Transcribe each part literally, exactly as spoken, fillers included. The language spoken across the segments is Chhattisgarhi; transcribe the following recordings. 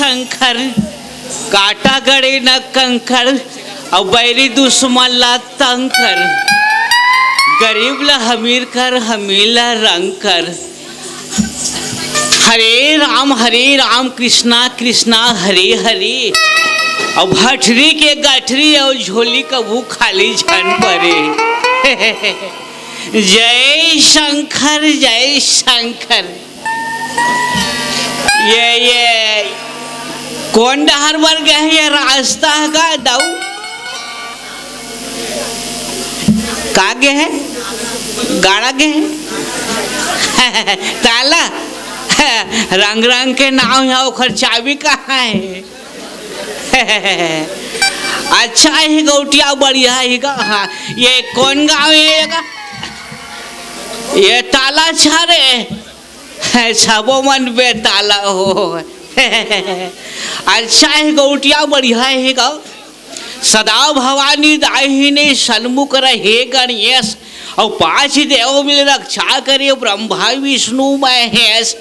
शंकर, काटा गड़े न कंकर, अउ बैरी दुश्मन ला तंग कर, गरीब ला अमीर कर, अमीर ला रंग कर। हरे राम हरे राम, कृष्णा कृष्णा हरे हरे। अउ भठरी के गठरी अउ झोली कभू खाली झन परे। जय शंकर जय शंकर। ये ये कोन डहर बर गे हे? ये रास्ता हे का दाऊ? का गे हे? गाड़ा गे हे? ताला? रंग रंग के नाव हे, ओखर चाबी कहाँ हे? अच्छा हे गौटिया, बढ़िया हे का? हाँ, ये कोन गाँव हे का? ये ताला छा रे। सबो मन बेताला हो। अच्छा हे गौटिया, बढ़िया हे का? सदा भवानी दाहिने सन्मुख रहे गणेश, अउ पांच देव मिल रक्षा करे ब्रह्मा विष्णु महेश।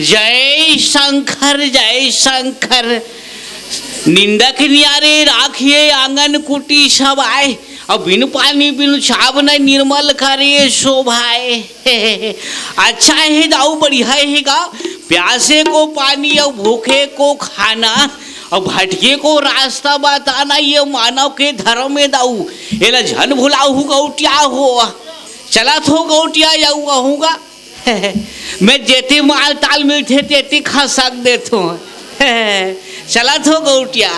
जय शंकर जय शंकर। निंदक नियारे राखिए आंगन कुटी सब आए, अउ बिन पानी बिन छाब न निर्मल करे शोभाए। अच्छा हे दाऊ, बढ़िया हे का? प्यासे को पानी अउ भूखे को खाना, अउ भटके को रास्ता बताना, ये मानव के धर्म हे दाऊ। एला झन भुलाहू गौटिया हो। चलत हो गौटिया, जाऊ कहूँगा। मैं जेती माल ताल मिलथे, तेती खसक देथों। चलत हो गौटिया।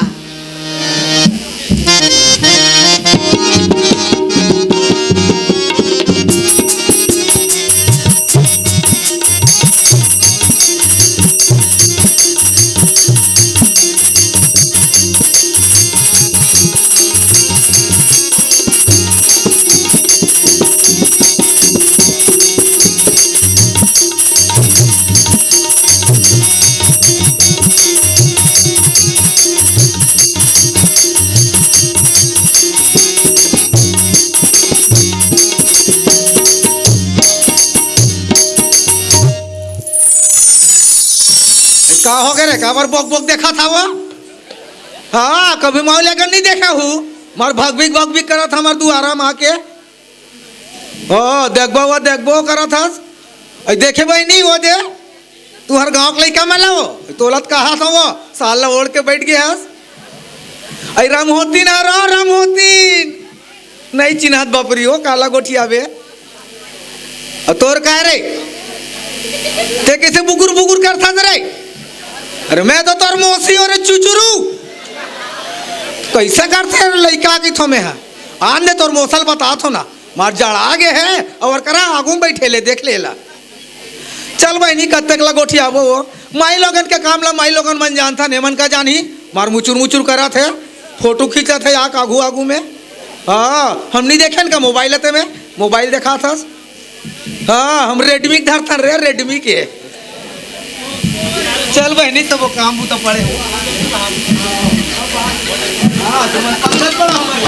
का हो गे रे? काबर बोक बोक देखत हव? हाँ, कभी मौलिया कन नइ देखे हूँ। मार भगबिक भगबिक करत हमर दुआरा म आके। ओ, देखबो वो देखबो करत हस। अई देखे बहिनी वो दे। तुहर गाँव के लइका मन ला वो। तोला त कहात हव वो। साल ला ओढ़ के बइठ गे हस। अई राम होतिन हर, राम होतिन। नइ चिन्हत बपरी हो, काला गोठियाबे। अ तोर काय रे? ते कइसे बुगुर बुगुर करथस रे? अरे मैं तो तोर मौसी हो रे चुचुरू। कइसे करथे रे लइका की थो में हा? आन दे तोर मौसा ल बतात हो ना। मार जड़ा गे हे अउ करा आगू म बइठे ले देख ले ला। चल बहिनी, कत्तेक ला गोठियाबो वो। माई लोगन के काम ला माई लोगन मन जानथन, एमन का जानही। मार मुचुर मुचुर करत हे, फोटो खींचत हे आके आगू आगू में। हाँ, हम नइ देखेन का मोबाइल ते में? मोबाइल देखात हस। हाँ, हम Redmi के धरथन रे, Redmi के। चल बहिनी, तब वो काम बूता पड़े हो। हाँ, तुम चल पड़ा हमारे।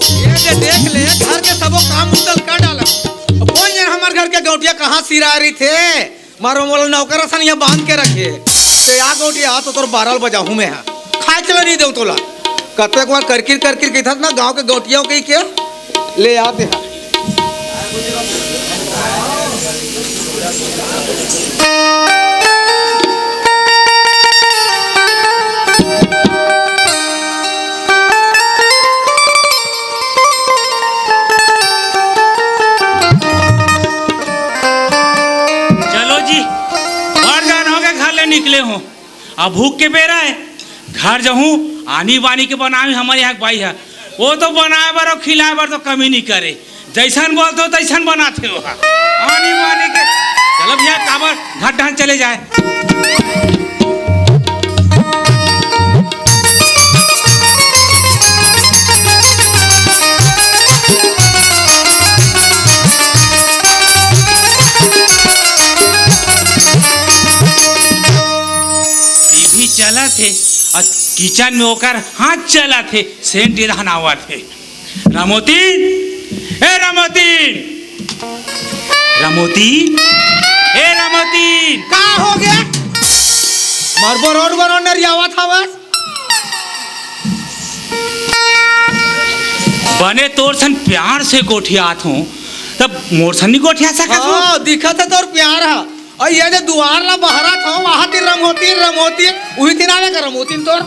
ये जे देख ले, घर के सबो काम उतल कर डाला। अब कोई जन हमर घर के गौटिया कहाँ सिरा रही थे? मारो मोला नौकर असन यहाँ बांध के रखे। ते आ गौटिया, आ तो तोर बारह बजाहूँ मैं हा। खाए चला नहीं देव तोला। कतेक बार करकिर करकिर कहिथस ना गाँव के गौटिया कहि के। ले आते हैं। चलो जी, बड़ जान हो गए, घर ले निकले हो। अब भूख के बेरा है, घर जहूँ आनी बानी के बनावे हमर यहाँ के बाई है, वो तो बनाए बर अउ खिलाए बर तो कमी नहीं करे। जइसन बोलथो तइसन बनाथे ओहा। आनी बानी के। चलो भैया, काबर घर डहन चले जाए। टीवी चलत हे अउ किचन में ओकर हाथ चलत हे, सेंट एदहन आवत हे। रमोतीन, ए रमोतीन, रमोतीन, ए रमोतीन। का हो गे? मोर बरोर बरोर नरियावत हवस। बने तोर सन प्यार से गोठियात हूँ, तब मोर सन नहीं गोठिया सकत हूँ? हाँ, दिखत हे तोर प्यार ह। अउ ये जे दुआर ला बहरत हव, वहाँ तीर रमोतीन, रमोतीन, उही तीर आवे का रमोतीन तोर?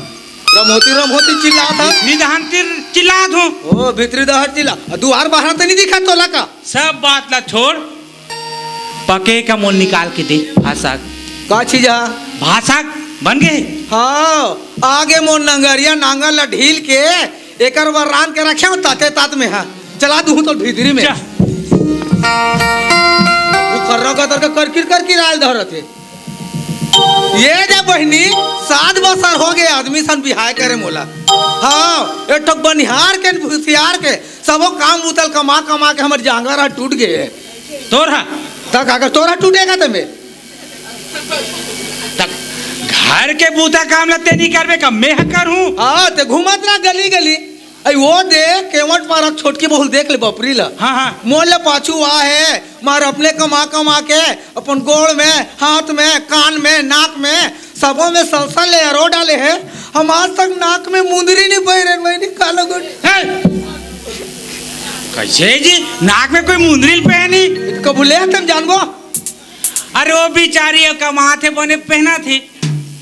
रमोतीन, रमोतीन चिल्लात हव। भीतरी डहन तीर चिल्लात हूँ। ओ, भीतरी डहन चिल्ला। अउ दुआर बहरत नहीं दिखत तोला का? सब बात ला छोड़, पके का मोल निकाल के दे, भात साग। का चीज ह? भात साग बन गे? हाँ, आगे मोर नंगरिया नांगर ला ढील के एकर बर रांध के रखे हूँ ताते तात में ह। चला दूँ तो भीतरी में। जा। वो खर्रा गदर का करकिर करकिर आयल धरत हे। ये जे बहिनी, सात बसर हो गे आदमी सन बिहाय करे मोला। हाँ, एक ठो बनिहार के, भूसियार के, सबो काम बुतल कमा कमा के हमर जांगर ह टूट गे। तोर ह? त काकर तोर ह टूटे का ते में? त घर के बूता काम ल ते नहीं करबे का, मैं ह करहूँ? हाँ, ते घूमत रह गली गली। अई वो देख, केवट पारक छोटकी बहू ल देख ले बपरी ल। हाँ, हाँ। मोर ले पाछू आ हे, मार अपने कमा कमा के, अपन गोड़ में, हाथ में, कान में, नाक में, सबो में सलसा ले अरो डाले हे। हम आज तक नाक में मुंदरी नहीं पहिरे, मैं नहीं काला गोट। हे! कैसे जी? नाक में कोई मुंदरी ल पहनी? कबू ले तुम जानबो? अरे वो बिचारी ह कमात हे, बने पहनत हे।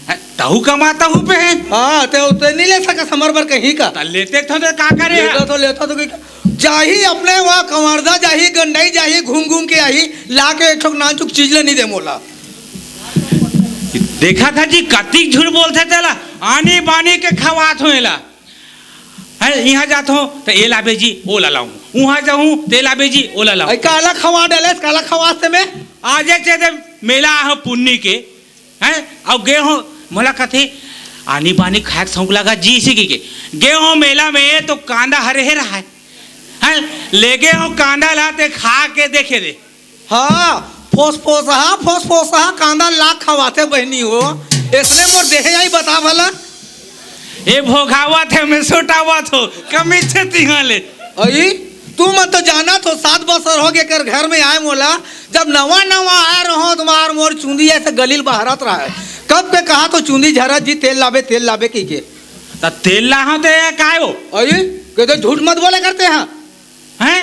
हैं, तहू कमा, तहू पहन। हाँ, ते, ते नहीं ले सकस हमर बर कहीं का। त लेते थो तो का करे लेता ह? तो, लेता तो कहीं का। जाही अपने वहाँ कंवरदा जाही, गंडई जाही, घूम घूम के आही, ला के एक ठोक नानचुक चीज ले नहीं दे मोला। देखा था जी, कतिक झूठ बोलथे तेला, आनी बानी के खवात हो एला। हैं, इहाँ जात हो, त ए लाबे जी, ओ ला लाऊं। उहाँ जाऊं, त ए लाबे जी, ओ ला लाऊं। अई काला खवा डलेस, काला खवास ते में? आजे चेते मेला आहो पुन्नी के, हैं? अउ गे हो, मोला कथे, आनी बानी खाए के शौक लगा जी, इसे की के। गे हो मेला में तो कांदा हरे हे रहा है। हैं? ले गे हो कांदा ला ते खा के देखे दे। हाँ, फोस फोसहा, फोस फोसहा कांदा ला खवाथे बहिनी हो। इसने मोर देहे आई बता भला। ए भोगावत हे, मैं सोटावत हो, कमी छे तिहाँ ले। अई, तू मन तो जानत हो, सात बसर हो गे कर घर में आए मोला। जब नवा नवा आए रहो, तुम्हार मोर चुंदी ऐसे गलील बहरत रहा है। कब के कहा तो चुंदी झरत जी, तेल लाबे, तेल लाबे की के। त तेल लाहा ते काय हो? अई, कहते झूठ मत बोले करते हैं। हैं?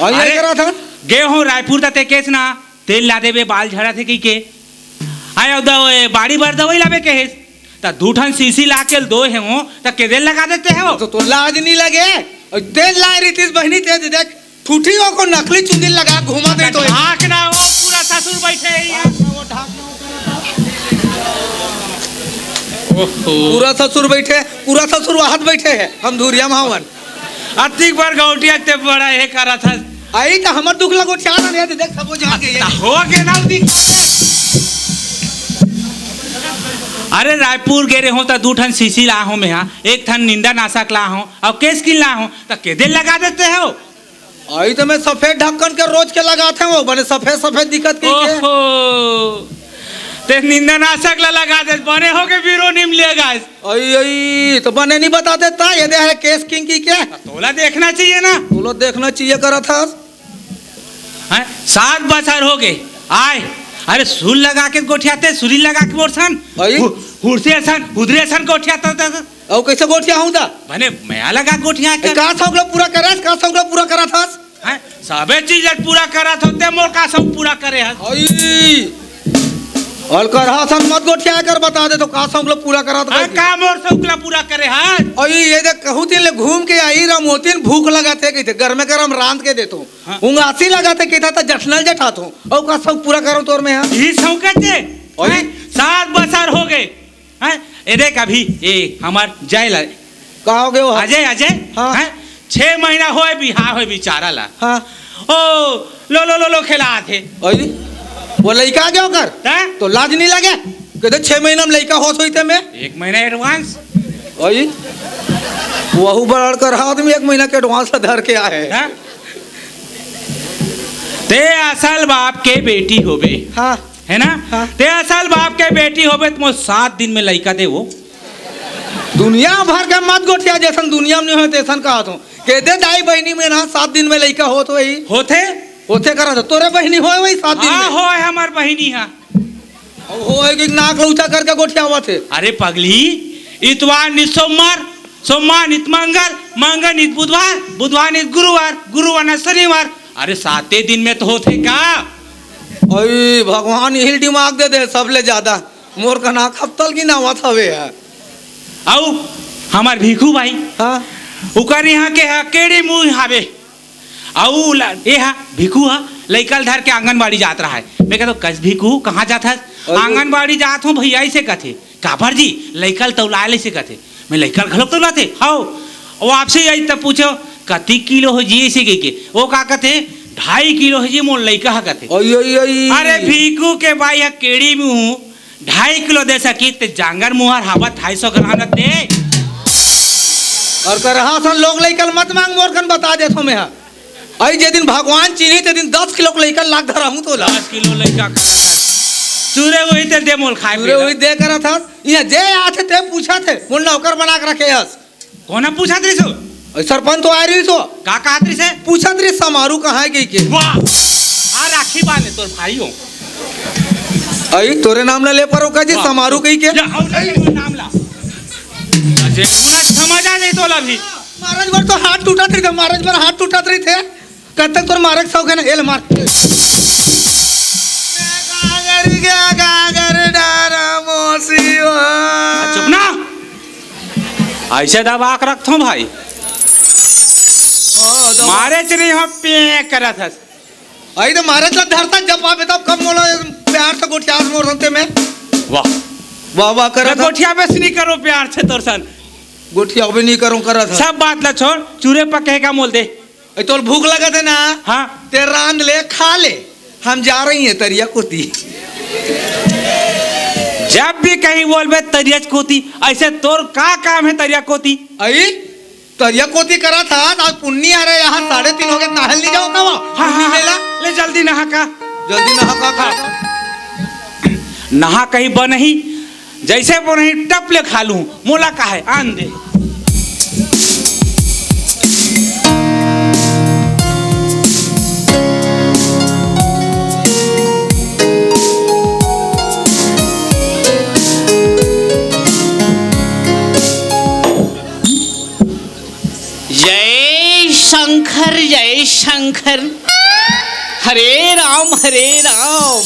अई, अरे, ये करा था। गे हो रायपुर त ते केस ना, तेल ला देबे, बाल झरत हे कहिके। आय, अउ दव-, ए, बाड़ी बर दवई लाबे कहेस। त दू ठन सीसी ला के दो हे हो, त के देर लगा देते हो? तो, तो लाज नहीं लगे। अउ तेल लाए रहितिस बहिनी, ते दे देख, ठूठी ओकर नकली चुंदी लगा घूमत हे तो। ढाक ना हो, पूरा ससुर बैठे हे यहाँ। ओहो। पूरा ससुर बैठे, पूरा ससुर वहात बैठे हे, हम धुरिया में हवन। अतिक बार गौटिया ते बड़ा हे करत हस। अई त हमर दुख ला गोठिया ना रे, देख सबो जहाँ के ये। त हो गे ना उदी। अरे रायपुर गे रहे हो त दू ठन सीसी ला हो मैं हा, एक ठन निंदा नाशक ला हो, अउ केस किन ला हो, त के देर लगा देते हो? अई त मैं सफेद ढक्कन के रोज के लगात हूँ, बने सफेद सफेद दिखत के, के। ओहो, ते निंदा नाशक ला लगा दे, बने हो के बीरो नीम ले गाइस। अई, अई, त बने नहीं बता देता, ये दे हरे केस किंग की के। तोला देखना चाहिए ना। तोला देखना चाहिए करत हस। हैं? सात बछर हो गे। आय, अरे सुल लगा के गोठियाते, सुरी लगा के मोर सन। अई? हु-, हुरसे सन, हुदरे सन गोठियाता था। अउ कैसे गोठिया हूँ ता? बने मया लगा गोठिया ए, कर। का शौक ला पूरा करस, का शौक ला पूरा करत हस? हैं? सबे चीज ला पूरा करत हो, ते मोर का शौक पूरा करे हस? अई, अलकरहा सन मत गोठिया कर, बता दे तो का शौक ला पूरा करत हाँ, हस? का मोर शौक ला पूरा करे हस? अई, ये देख, कहूँ दिन ले घूम के आई रमोतीन, भूख लगत हे कहिथे, गरमे गरम रांध के देतो। हाँ। उंगासी लगत हे कहिथे, त जठनल जठात हो। अउ का शौक पूरा करो तोर में, हाँ? ई शौक हे? अई? हैं? सात बछर हो गे। हैं? ए देख अभी, ए, हमर जय ला-, का हो गे वो? अजय, अजय? हाँ। हैं? छह महीना होय बिहाव होय बिचारा ला। हाँ। ओ, लो, लो, लो, लो, खेलात हे। अई, वो लइका आ गया ओकर? हैं? तो लाज नहीं लगे? कहते, "छह महीना में लइका होत होई ते में?" एक महीना एडवांस। अई, वहू बड़ कर आदमी एक महीना के एडवांस ला धर के आए। हैं? ते असल बाप के बेटी होबे। हाँ। है ना? हाँ। ते असल बाप के बेटी होबे, त मोर सात दिन में लइका दे वो। दुनिया भर के मत गोठिया, जैसन दुनिया में नहीं होय, तैसन कहत हूँ। के दे दाई बहिनी में ना, सात दिन में लइका होत होई। होथे? होथे करा तो तोरे बहिनी होय वही सात दिन हाँ, में। होय हमर बहिनी हा। अब होय कि नाक लौचा करके गोठियावत हे। अरे पगली, इतवार नित सोमवार, सोमवार नित मंगल, मंगल नित बुधवार, बुधवार नित गुरुवार, गुरुवार नित शनिवार। अरे साते दिन में तो होथे का? अई भगवान यही दिमाग दे दे सबले ज्यादा। मोर कना खपतल की नावत हवे है। अउ हमर भीखू भाई, हाँ। उकर यहाँ के हा केड़ी मुँह हावे। अउ ला-, ए हा, भीखू हा, लइका ल धर के आंगनबाड़ी जात रहा है। मैं कहता हूँ, "कस भीखू, कहाँ जात हस?" अरे। "आंगनबाड़ी जात हूँ भैया," इसे कथे। "काबर जी?" "लइका ल तौलाए ले," इसे कथे। मैं लइका ल घलोक तौलाथे? "हव।" वो आपसे यही तब पूछो, "कति किलो हो जी?" इसे कह के। वो का कथे? "ढाई किलो हो जी, मोर लइका हा," कथे। ओई, ओई, ओई। अरे भीखू के बाई हा केड़ी मुँह, ढाई किलो दे सकी, ते जांगर मुहर हावत ढाई सौ ग्राम रख दे। और करहा सन लोग लइका ल मत मांग, मोर कन बता देथो मैं हा। अई जे दिन भगवान चिन्ही, ते दिन दस किलो के लइका लाग धराहूं तोला। दस किलो लइका करत हस। चूरे वही ते दे मोल खाए चूरे पीए ला। वही दे करत हस। इहाँ जे आथे ते पूछत हे, मोर नौकर बना के रखे हस। कोन ह पूछत रहिस हो? अई सरपंच तो आए रहिस हो। का कहत रहिस हे? पूछत रहिस समारू कहाँ हे कहिके। वाह! आ राखी बांधे तोर भाई हो। अई तोरे नाम ला ले परो का जी वाह। समारू कहिके। या, अउ नहीं, मोर नाम ला। अजय, मोला समझ आ जाई तोला भी। महाराज बर तो हाथ टूटत रहिथे, महाराज बर हाथ टूटत रहिथे। कब तक तोर मारे के शौक हे ना? एल मार। गागर के गागर डारा मोसी हो। चुप ना। ऐसे दबा के रखथों भाई। ओ, दबा। मारे च नहीं हो, पे करत हस। अई तो मारे च धरता जब पाबे तब कब मोला प्यार से गोठियास मोर संते में। वाह। वाह, वाह करत मैं हस। गोठियाबे नहीं करो प्यार से तोर सन। गोठियाबे नहीं करो करत हस। सब बात ला छोड़, चूरे पके का मोल दे। ए, तोल भूख लगत हे ना? हाँ। ते रांध ले, खा ले, हम जा रही हैं तरिया कोती। जब भी कहीं बोलबे तरिया कोती, ऐसे तोर का काम हे तरिया कोती? अई, तरिया कोती करा था, आज पुन्नी आ रहे, यहाँ साढ़े तीन हो गए, नहल नहीं जाओ का वो? हाँ, पुन्नी हाँ, मेला? हाँ। ले जल्दी नहा का। जल्दी नहा का, का? हाँ। नहा कहीं बनही, जैसे बनही टप ले खा लूं, मोला का हे, आन दे। जय शंकर, जय शंकर। हरे राम, हरे राम।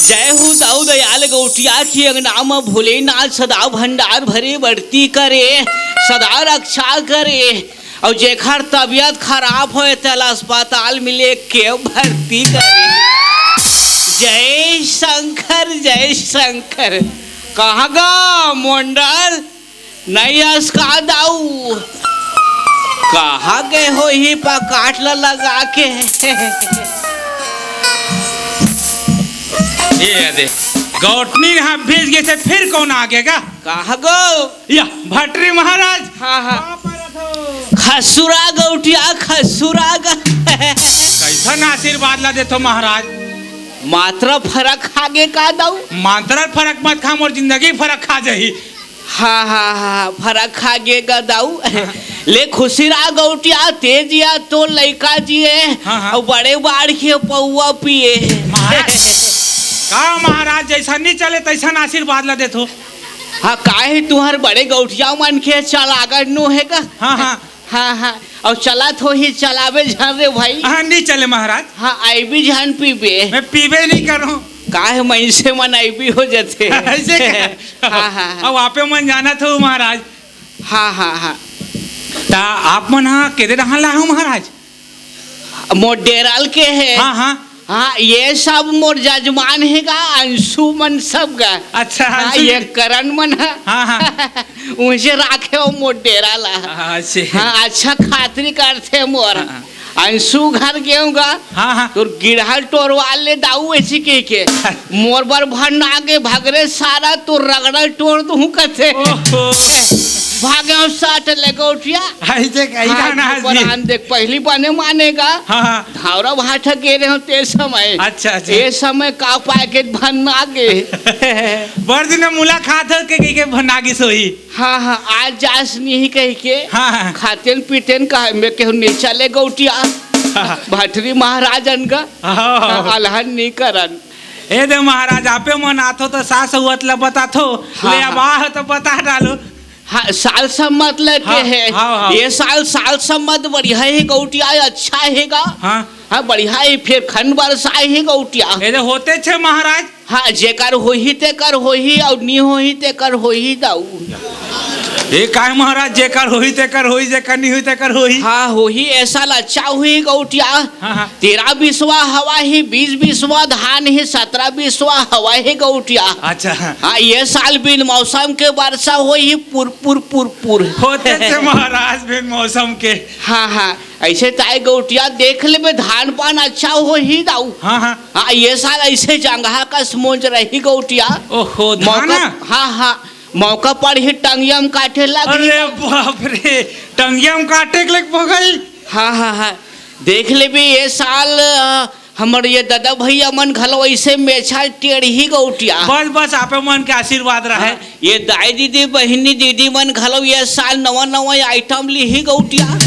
जय हो दाऊ दयाल गौटिया के अंगना म भोलेनाथ सदा भंडार भरे बरती करे, सदा रक्षा करे। अउ जेखर तबीयत खराब होय तेला अस्पताल में लेके भर्ती करे। जय शंकर, जय शंकर। कहाँ गा मोंडल? नहीं अस का दाऊ, कहाँ गए होही पकाट ल लगा के? ये दे, गौटनी ह भेज गे थे, फिर कौन आ गया गा? कहाँ गो? या भटरी महाराज। हाँ, हाँ। खसुरा गौटिया, खसुरा ग-, कैसन आशीर्वाद ला देथो महाराज? मात्रा फरक खा गे का दाऊ? मात्रा फरक मत खा, मोर जिंदगी फरक खा जाही। हाँ, हाँ, हाँ, फरक खा गे गा दाऊ। हाँ। ले खुशी रहा गौटिया, तेज या तो लइका जिए, हाँ, हाँ। अउ बड़े बाढ़ के पौवा पिए। महाराज, का महाराज जैसा नहीं चले तैसा आशीर्वाद ला देथो। हाँ, काहे तुहर बड़े गौटिया मन के चलागन नो हे का? हाँ, हाँ। हाँ, हाँ, अउ चलत होही, चलाबे झन रे भाई। हाँ, नहीं चले महाराज। हाँ, आईबी झन पीबे। मैं पीबे नहीं करूँ। काहे मइनसे मन आईबी हो जथे। ऐसे क्या? हाँ, हाँ, हाँ। अब आपे मन जानत हो महाराज। हाँ, हाँ, हाँ। ता आप मन हा केदे डहान ला हो महाराज? मोर डेराल के हे। हाँ, हाँ। हाँ, ये सब मोर जजमान हे गा, अंशु मन सब गा। अच्छा, हाँ, अंशु ये जी। करण मन ह। हाँ, हाँ। उनसे राखे हो मोर डेरा ला। हाँ, से। हाँ, अच्छा खातरी करथे मोर। हाँ, हाँ। अंशु घर गेहूं गा। हाँ, हाँ। तोर गिड़हल टोरवा ले दाऊ ऐसी कह के। मोर बर भन आगे भगरे सारा तोर रगड़ल टोर दूं कथे। ओहो। भागे साट ले गौटिया। ऐसे कहीं हाँ, ना जी। देख पहली बने मानेगा। हाँ, हाँ। धावरा भाठा गे रहे हो ते समय। अच्छा, अच्छा। ये समय का पैकेट भन्ना गे। बड़ दिन मुलाकात हो के, के, के भन्ना गिस होही। हाँ, हाँ, आज जास नहीं कह के। हाँ, हाँ। खातेन पीतेन का मैं केहू नहीं चले गौटिया। हाँ, हाँ। भटरी महाराजन का। हाँ, हाँ। हाँ, अलहन नहीं करन। ए दे महाराज, आपे मन आथो तो सास हुआत ला बताथो। हाँ, ले अब हाँ। आह तो बता डालो। हाँ, साल सम्मत लगे हाँ, है। हाँ, हाँ। ये साल, साल सम्मत बढ़िया है, गौटिया अच्छा है गा। हाँ। हाँ, बढ़िया है, फिर खन बरसा है गौटिया। ये तो होते छे महाराज। हाँ, जेकर होही तेकर होही, और नी होही तेकर होही दाऊ। ये काय महाराज, जेकर होही तेकर होही, जेकर नी होही तेकर होही। हाँ, होही, ऐसा ला अच्छा होही गौटिया। हाँ, हाँ। तेरह बीसवा हवा ही, बीस बीसवा धान ही, सत्रह बीसवा हवा ही गौटिया। अच्छा। हाँ, ये साल बिन मौसम के वर्षा होही, पुर, पुर, पुर, पुर। होते थे महाराज बिन मौसम के। हाँ, हाँ, ऐसे ताय गौटिया देख लेबे, धान पान अच्छा होही दाऊ। हाँ, हाँ। हाँ, ये साल ऐसे जंगहा कस मोंज रही गौटिया। ओहो, धान? मौका, हाँ, हाँ, मौका पर ही टंगिया में काटे लगी। अरे बाप रे, टंगिया में काटे के लग पगल। हाँ, हाँ, हाँ, देख लेबे ये साल, अ, हमर ये दादा भैया मन घलो ऐसे मेछा टेढ़ी गौटिया। बस, बस, आपे मन के आशीर्वाद रहे। हाँ, ये दाई दीदी, बहिनी दीदी मन घलो ये साल नवा नवा आइटम लिही गौटिया।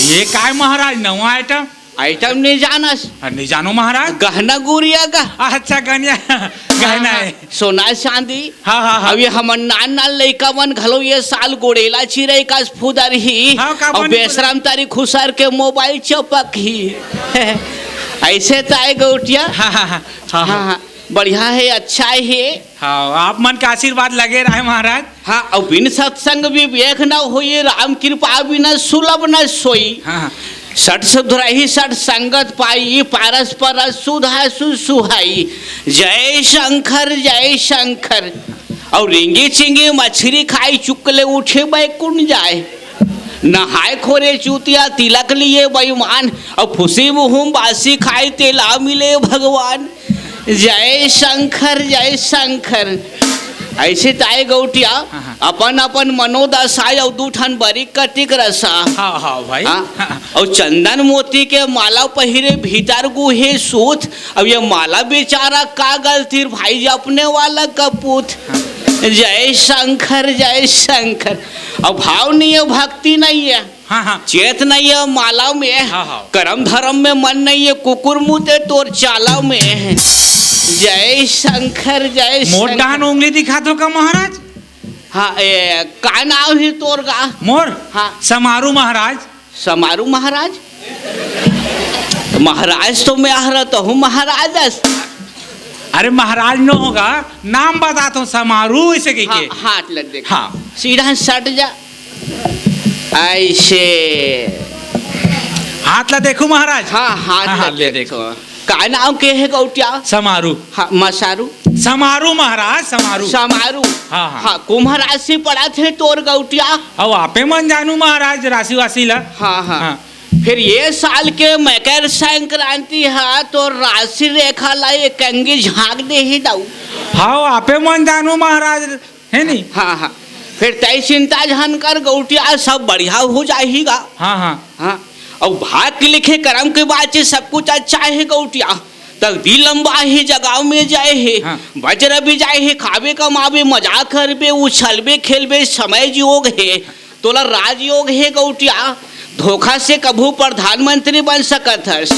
ये काय महाराज, नवा आइटम? आइटम नहीं जानस? हाँ, नहीं जानो महाराज। गहना गुरिया का। अच्छा, गनिया, गहना हाँ, है। सोना चांदी। हाँ, हाँ, हाँ। अब ये हमर नान नान लइका मन घलो ये साल गोड़ेला चिरई कस फुदरही। हाँ, का और बनी बेशरम तरी खुसर के मोबाइल चपकही। ऐसे ताय गौटिया। हाँ, हाँ, हाँ। हाँ, हाँ, हाँ। हाँ, बढ़िया है, अच्छा है। हाँ, आप मन के आशीर्वाद लगे रहे महाराज। हाँ, और बिन सत्संग विवेक न होई, राम कृपा बिना सुलभ न सोई। हाँ, हाँ। सत सुधरही सत संगत पाई, पारस परस सुधा सुसुहाई। जय शंकर, जय शंकर। और रिंगी चिंगी मछरी खाई, चुकले उठे बैकुंठ जाए। नहाए खोरे चूतिया, तिलक लिए बेईमान, और फुसी मुहुम बासी खाए, तेला मिले भगवान। जय शंकर, जय शंकर। ऐसे ताय गौटिया, हाँ, हाँ। अपन अपन मनोदशा अउ दू ठन बरी कतिक रसा। हाँ, हाँ, भाई। हाँ? हाँ। अउ चंदन मोती के माला पहिरे, भीतर गुहे सूत। अब ये माला बेचारा का गलती भाई जी, अपने वाला कपूत। हाँ। जय शंकर, जय शंकर। अब भाव नहीं है, भक्ति नहीं है। हाँ, हाँ। चेत नहीं है माला में, हाँ, हाँ। करम धरम में मन नहीं है, कुकुर मुते तोर चाला में। जय शंकर, जय मोर शंकर। डहान उंगली दिखा दो का महाराज? हाँ, ए, का नाम है तोर का? मोर? हाँ। समारू महाराज। समारू महाराज? महाराज तो मैं आह रहता हूँ महाराज। अरे महाराज नो होगा, नाम बताता हूँ समारू इसे कह हाँ, के। हाथ लग देख। हाँ। सीधा सट जा। ऐसे। हाथ ला देखू महाराज। हाँ, हाथ हाँ, ला हाथ ले देखो। देखो। का नाम के है गौटिया? समारू। हाँ, मसारू। समारू महाराज, समारू। समारू। हाँ, हाँ। हाँ, कुंभ राशि पड़ा थे तोर गौटिया। अब आपे मन जानू महाराज राशि वासी ला। हाँ, हाँ। हाँ। फिर ये साल के मकर संक्रांति है तो राशि रेखा ला ये कंगी झांक दे ही दाऊ। हाँ, आपे मन जानू महाराज। है नी? हाँ, हाँ। फिर तय चिंता झन कर गौटिया, सब बढ़िया हो जाही गा। हाँ, हाँ। हाँ। अउ भाग के लिखे करम के बाचे सब कुछ अच्छा है गौटिया। तकदीर लंबा है जगाव में जाए है। हाँ। वज्र भी जाए है, खावे कमावे, मजाक करबे, उछलबे, खेलबे, समय योग है। तोला राजयोग है गौटिया। धोखा से कभू प्रधानमंत्री बन सकत हस।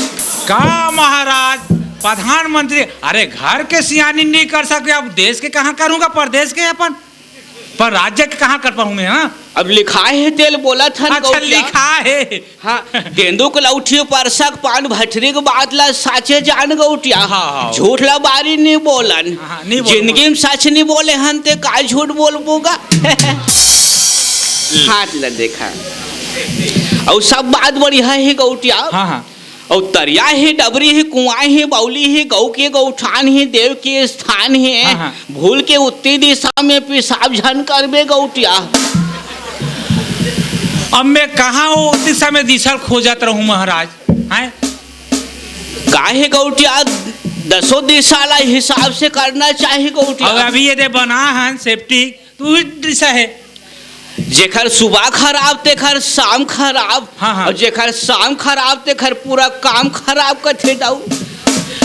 का महाराज, प्रधानमंत्री? अरे घर के सियानी नहीं कर सके, अब देश के कहाँ करूँगा, प्रदेश के अपन। पर राज्य के कहाँ कर पाऊँ मैं, हाँ? अब लिखाय हे तेल बोलत हन अच्छा, गौटिया। लिखाय हे। हाँ, तेंदू के लौठी परसक पान भटरी के बात ला साचे जान गौटिया। हाँ, हाँ। झूठ ला बारी नी बोलन। हाँ, नी बोलन। जिंदगी में सच नी बोले हन ते का झूठ बोलबो गा? हाथ ला देखा। अउ सब बात बढ़िया हे गौटिया। हाँ, हाँ। अउ तरिया हे, डबरी हे, कुआं हे, बौली हे, गऊ के गौठान हे, देव के स्थान हे। हाँ, हाँ। भूल के उत्ती दिशा में पेशाब झन करबे गौटिया। अब मैं कहाँ वो दिशा में दिशा खोजत रहूं महाराज? हैं? काहे गौटिया, दसों दिशा ला हिसाब से करना चाही गौटिया। अब अभी ये दे बना हन सेफ्टी, तू ही दिशा है। जेकर सुबह खराब, तेकर शाम खराब। हाँ, हाँ। अउ जेकर शाम खराब, तेकर पूरा काम खराब कथे दाऊ।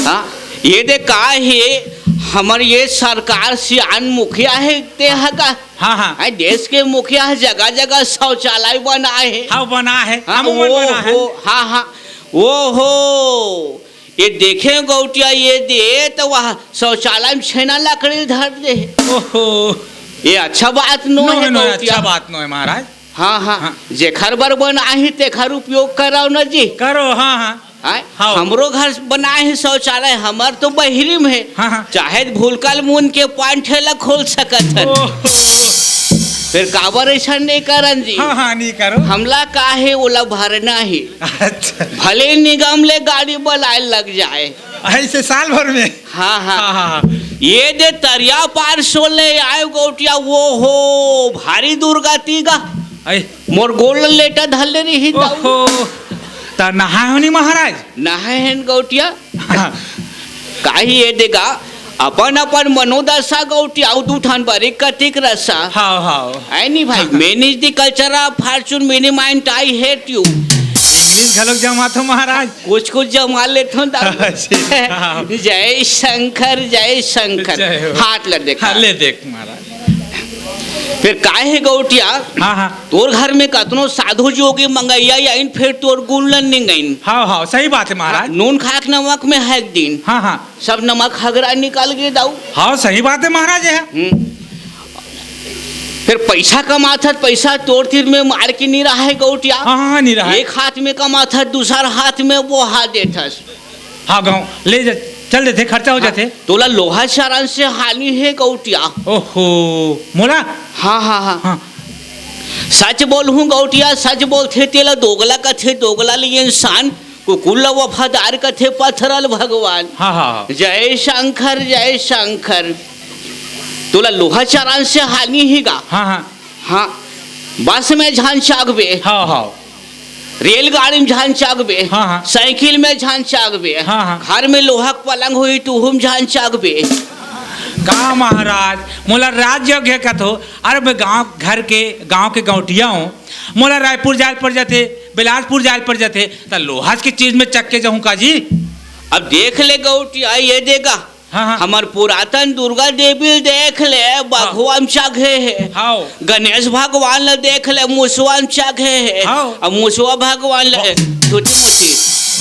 हाँ, ये दे का हे, हमर ये सरकार सियान मुखिया हे, ते ह का? हाँ, हाँ। आ, देश के मुखिया ह, जगह-जगह शौचालय बनाए हे। हाँ, बना है। हाँ, हमू मन वो बना है। हो, हाँ, हाँ, वो हो। ये देखे गौटिया, ये दे त वह शौचालय में छेना लकड़ी धर दे हे। ओहो। ये अच्छा बात नो हे नोहे, नोहे, गौटिया। अच्छा बात नोहे महाराज। हाँ, हाँ। हाँ। जेखर बर बनाही तेखर उपयोग करव न जी। करो, हाँ, हाँ। आय? हाँ। हमरो घर बनाए हे शौचालय, हमर तो बहिरी में हे। हाँ, हाँ। चाहे त भूलकल मुन के पान ठेला खोल सकत हन। ओहो। फिर काबर अइसन नहीं करन जी? हाँ, हाँ, नहीं करो। हमला का हे, ओला भरना ही। अच्छा। भले निगम ले गाड़ी बलाए लग जाए। ऐसे साल भर में? हाँ, हाँ। हाँ, हाँ, हाँ। ये दे तरिया पार सोले आए गौटिया, वो हो, भारी दुर्गति गा। ऐ। मोर गोल लेटा धर ले रही दाऊ। ओहो, त नहाए हो नी महाराज? नहाए हन गौटिया। हाँ। काहे ये दे गा, अपन अपन मनोदशा गौटिया, अउ दू ठन बरी कतिक रसा। हाव, हाव। आय नी भाई, manage the culture of fortune, minimize I hate you। English घलोक जमाथो महाराज। कुछ कुछ जमा लेथो दाऊ। जी, हाँ। जय शंकर, जय शंकर। जय हो। हाथ ला देखा। हाँ, ले देख महाराज। फिर काहे गौटिया? हाँ, हाँ। तोर घर में कतनो साधु जोगी मंगैया आइन, फिर तोर गुण ल निंगइन। हाँ, हाँ, सही बात है महाराज। हाँ, नून खाक नमक में है एक दिन। हाँ, हाँ। सब नमक हगरा निकल गे दाऊ। हाँ, सही बात है महाराज, ये। हम्म। फिर पैसा कमाथस, पैसा तोर तीर में मार के नी रहा है गौटिया। हाँ, हाँ, हाँ, नी रहा है। एक हाथ में कमाथस, दूसर हाथ में बोहा देथस। हाँ, गाँव ले जा, चल देथे, खर्चा हो हाँ, जाथे। तोला लोहा चारान से हानि हे गौटिया। ओहो, मोला? हाँ, हाँ, हाँ। हाँ। सच बोलहूँ गौटिया, सच बोलथे तेला दोगला कथे, दोगला ले इंसान। कुकुर ला वफादार कथे पथरल भगवान। हाँ, हाँ, हाँ। जय शंकर, जय शंकर। तोला लोहा चारान से हानि ही गा। हाँ, हाँ। हाँ, बस में झन चागबे। हाँ, हाँ। रेलगाड़ी में झन चागबे। हाँ, हाँ। साइकिल में झन चागबे। हाँ, हाँ। घर में लोहा के पलंग होही, तुहू में झन चागबे। का महाराज, मोला राजयोग्य कथो? अरे मैं गाँव घर के, गाँव के गौटिया हूँ, मोला रायपुर जाए ल पड़ जाथे, बिलासपुर जाए ल पड़ जाथे, त लोहा के चीज में चक के जाहूँ का जी? अब देख ले गौटिया, ये दे गा। हाँ, हाँ। हमर पुरातन दुर्गा देवी ल देख ले, बघवा म चाघे हे। हाँ। गणेश भगवान ल देख ले, मुसवा म चाघे हे। हाँ। अब मुसवा भगवान ल, हाँ। धोती मोती,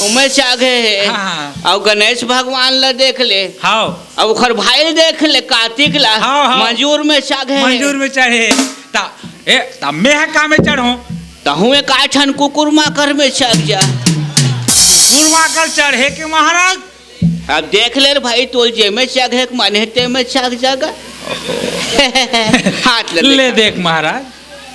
ओमे चाघे हे। हाँ, हाँ। अब गणेश भगवान ल देख ले। हाँ। अब ओखर भाई ल देख ले, कार्तिक ला, हाँ, हाँ। मंजूर में चाघे हे। मंजूर में चढ़े। त, ए, त मैं ह का में चढ़ूं? तहूँ एक आठन कुकुर माकर में चढ़ जा। कुकुर माकर चढ़े के महाराज? अब देख ले रे भाई, तोल जे में चघे के मन हे, ते में चघ जागा। हाथ ले ले देखा। देख महाराज।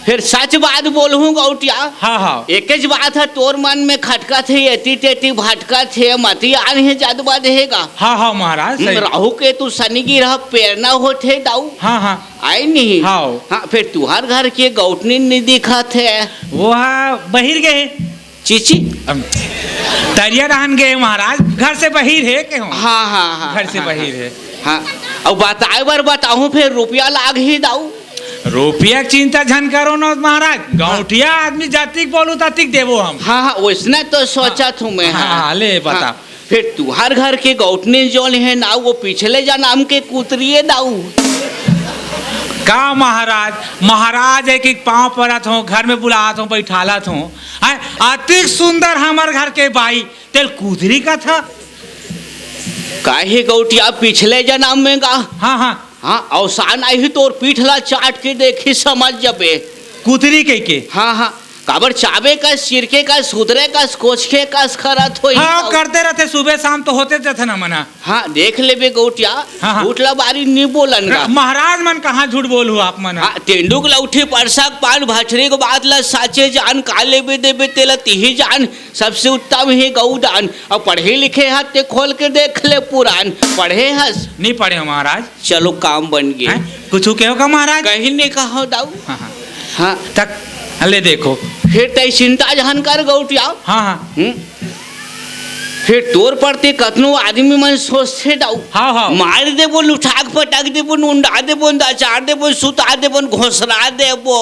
फिर सच बात बोलहूँ गौटिया। हाँ, हाँ। एकेच बात हे, तोर मन में खटकत हे, एती तेती भटकत हे, मती आन हे, जद बद हे गा। हाँ, हाँ महाराज, हम्म, सही। राहु केतु शनि गिरह प्रेरणा होत हे दाऊ। हाँ, हाँ। आय नहीं? हाँ। हाँ, फिर तुहार घर के गौटनी नहीं दिखत हे। वो हाँ, बहिर गए। चीची? अम, तरिया रहन गए महाराज, घर से बहिर हे के हो? हाँ, हाँ, हाँ, घर से हाँ, बहिर हाँ। हे। हाँ, अउ बताए बर बताहूँ, फिर रुपया लाग ही दाऊ। रुपया के चिंता झन करो ना महाराज, गौटिया आदमी जतिक बोलू ततिक देबो हम। हाँ, हाँ, वैसने तो सोचा हाँ। थू मैं, हाँ, हाँ। हाँ, ले बता। हाँ, फिर तुहार घर के गौटनी जोन हे ना, वो पिछले जन्म के कुतरी हे दाऊ। का महाराज, महाराज एक एक पाँव परत हो, घर में बुलात हो, बैठालत हो, हैं? अतिक सुंदर हमर घर के बाई, तेल कुतरी कथा। काहे गौटिया, पिछले जन्म में गा? हाँ, हाँ। हाँ, अवसान आही तोर पीठ ला चाट के देखी, समझ जबे। कुतरी कह के? हाँ, हाँ। काबर चाबे कस, चिरके कस, सुधरे कस, कोचके कस करत होही हाँ, तब। करते रहिथे, सुबह शाम तो होते जथे ना मना। हाँ, देख लेबे गौटिया, हाँ, हाँ। उठला बारी नी बोलन गा। महाराज मन कहाँ झूठ बोलहू आप मन ह? हाँ, तेंदूक लउठी परसक पान, भछरी के बात ला साचे जान, का लेबे देबे तेला तिही जान, सबसे उत्तम हे गऊ दान। अउ पढ़े लिखे हस ते खोल के देख ले पुरान, पढ़े हस? नी पढ़े हँव महाराज। चलो काम बन गे। हैं? कुछु कहो का महाराज? कहीं नी कहो दाऊ। हाँ, हाँ। हाँ। तक ले देखो। फिर तैं चिंता झन कर गौटिया। हाँ, हाँ। हम्म। फिर तोर परती कतनो आदमी मन सोचथे दाऊ। हाँ, हाँ। मार देबो, लुठा के पटक देबो, उंडा देबो, अचार देबो, सुता देबो, घोसरा देबो,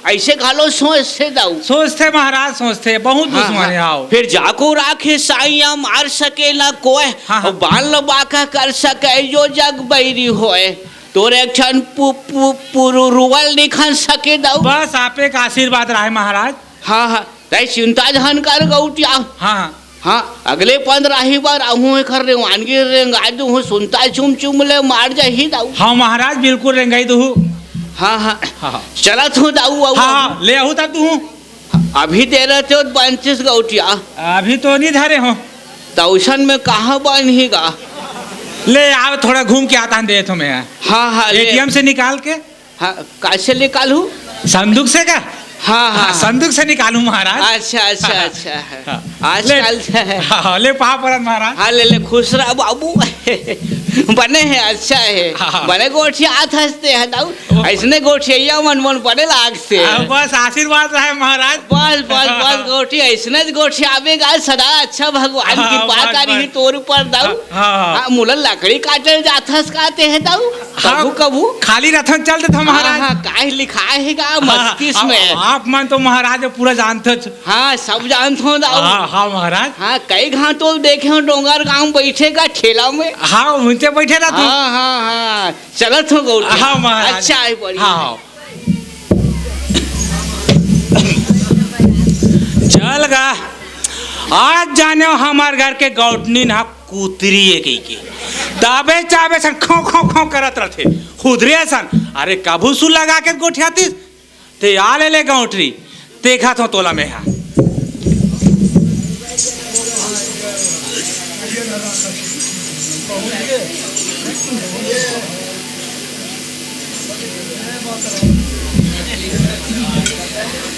अइसे घलो सोचथे दाऊ। सोचथे महाराज, सोचथे, बहुत हाँ, दुश्मन हे, हाँ। आओ। फिर जाको राखे साइयाँ मार सके ना कोय, हाँ, हाँ। अउ बाल बांका कर सके जो जग बैरी होय। तोर एक ठन पु-, पु-, पुरुरुवल निखन सके दाऊ। बस आपे का आशीर्वाद रहे महाराज। हाँ, हाँ, तैं चिंता झन कर गौटिया। हाँ, हाँ। हाँ, अगले पंद्रह ही बार आहूँ एखर रेवानगी रेंगा दूहूँ, सुनता चुम चुम ले मार जाही दाऊ। हाँ महाराज, बिल्कुल रेंगाई दूहूँ। हाँ, हाँ। हाँ, हाँ। चलत हूँ दाऊ, आऊ, हाँ, आऊ। हाँ, ले आहूँ तब दूहूँ। अभी दे रहते हो बंचिस गौटिया। अभी तो नी धरे हँव। तउसन में कहाँ बनही गा? ले आओ, थोड़ा घूम के आता हूँ, दे तो मैं। हाँ, हाँ, ले। एटीएम से निकाल के। हाँ, कैसे निकालू? संदूक से का? हाँ, हाँ, हाँ, हाँ। संदूक से निकालू महाराज। अच्छा, अच्छा, हाँ, अच्छा है। हाँ। आजकल ले, हाँ, हाँ, ले पाँव परत महाराज। हाँ, ले, ले, खुश रह बाबू। बने हे, अच्छा हे। हाँ, हाँ। बने गोठियात हस ते ह दाऊ। ओ। अइसने गोठियइया मन, मन बने लागथे। हाँ, बस आशीर्वाद रहे महाराज। बस, बस, बस, गोठी अइसने गोठियाबे गा सदा, अच्छा भगवान हाँ, कृपा बस, करही बस। तोर ऊपर दाऊ। हाँ, हाँ, हाँ। हाँ, मोला लकड़ी काटे ल जाथस का ते ह दाऊ? हाँ, कभू, कभू। खाली रथन चल देथन हाँ, महाराज। हाँ, काहे लिखाए हे गा हाँ, मस्तिष्क आप, में? आप मन तो महाराज पूरा जानथच। हाँ, सब जानथों दाऊ। हाँ, हाँ महाराज। हाँ, कई घांव तो देखे हँव डोंगरगांव बइठे का ठेला में। हाँ, उनसे बइठे रहिथों। हाँ, हाँ, हाँ, चलत हँव गौटिया। हाँ महाराज। अच्छा हे, बढ़िया। हाँ, हाँ। चल गा, आज जानेव हमर घर के गौटनीन ह कुतरी ए कहिके। तबे चाबे सन खौं, खौं, खौं करत रथे। खुदरे सन। अरे कभू सुर लगा के गोठियातिस। ते आ ले ले गौटरी। देखत हँव तोला मेंहा।